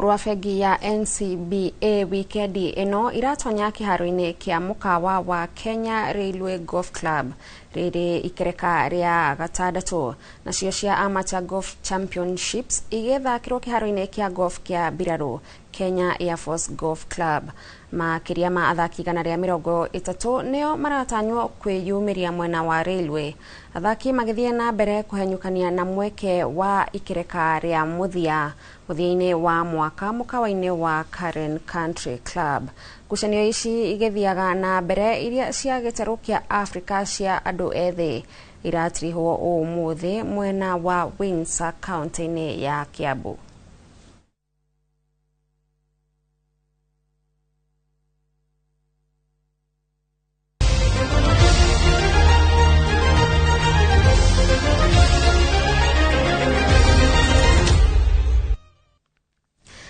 Rwa bengi ya NCBA wikendi ĩno iratonya kĩharo-inĩ kĩa mũkawa wa Kenya Railway Golf Club rĩrĩ ikereka rĩa gatandatũ. Nacio cia Amateur Golf Championships igĩthakĩrwo kĩharo-inĩ kĩa golf kĩa mbirarũ Kenya Air Force Golf Club. Makĩria ma athaki 130 nĩo maratanywo kwĩyumĩria mwena wa Railway, athaki magĩthiĩ na mbere kũhenyũkania na mweke wa ikereka rĩa mũthia mũthia-inĩ wa mwaka mũkawa-inĩ wa Karen Country Club. Ngucanio ici igĩthiaga na mbere iria cia gĩtarũ kĩa Africa cia andũ ethĩ iratirihwo ũmũthĩ mwena wa Windsor, kaunti-inĩ ya Kiambu.